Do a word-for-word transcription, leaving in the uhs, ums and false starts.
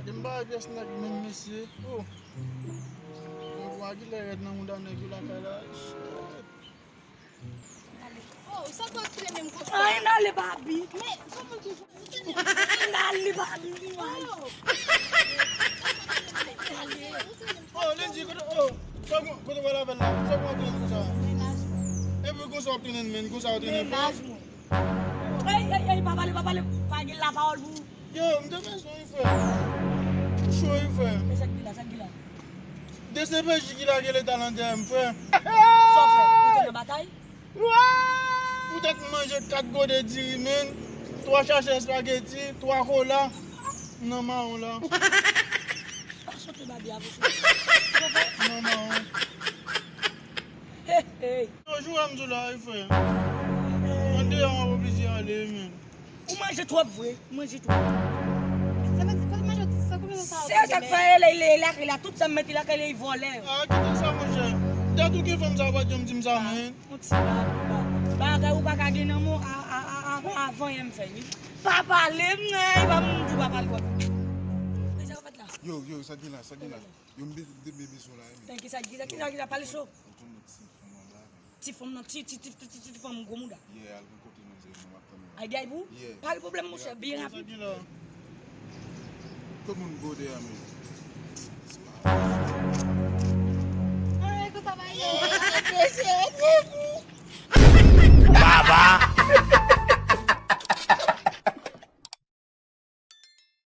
M pa wè pyès nèg menm, mesye. Oh. Mwen vwa kilè rèd nan mouda nèg yo lakay la. Shit. Oh, sa k ap trennen m konsa? Anyen ale, Babi. Men, sa moun ki Anyen ale, Babi. Oh, Oh, Lindsay, kote, oh, sa kon- kote w al avè l la? Sa kon w ap trennen konsa? mennaj mwen. Epi konsa w ap trennen men, konsa w ap trennen frè? Mennaj mwen. Ey, ey, ey, pa pale, pa pale. Pa gen lapawòl pou ou. Yo, m te bezwen yon frè. M cho wi frè. E sa k gen la, sa k gen la. D C P J ki lage leta lan dèyè m, frè. Sa w fè? Ou te nan batay? Poutèt m manje kat gode diri, men, twa chachè espageti, twa kola, m nan mawon la. Pa sote Babi avanse. Sa w fè? M nan mawon. Hey, hey. Yo, jou wè m sou la, wi, frè. Mwen deyò, m ap oblije ale, men. Ou manje twòp vre. Ou manje twòp. Sa vle di, kote manje sa konbyen sa? Se sa k fè e lè, e lè, e lè, e lè, tout sa m mete lakay li, e vòlè. Ah, kite sa, monchè. Dat ou gen fanm sa, ou pa t janm di m sa, men. Yon ti bagay, bagay ou pa ka gen nan men w, a, a, a, a, a, avan yè m fè, wi. Pa pale, m nan, e pa moun di w pa pale, w ap. E sa w fè la? Yo, yo, sa gen la, sa gen la. Yo, m be- m te bebe son la, men. Thank you, sa, sa, sa, sa, pale cho. Ou konn ti fanm anba, men. Ti fanm nan, ti, ti, ti, ti, ti, ti fanm gwo mouda. Yeah, al renkontre manzè, mwen, m ap tann ou. Ay, di ay pou? Yeah. Pale pwoblèm, monchè, byen rapid. Tout moun gode a, men. Ay, konsa va ye.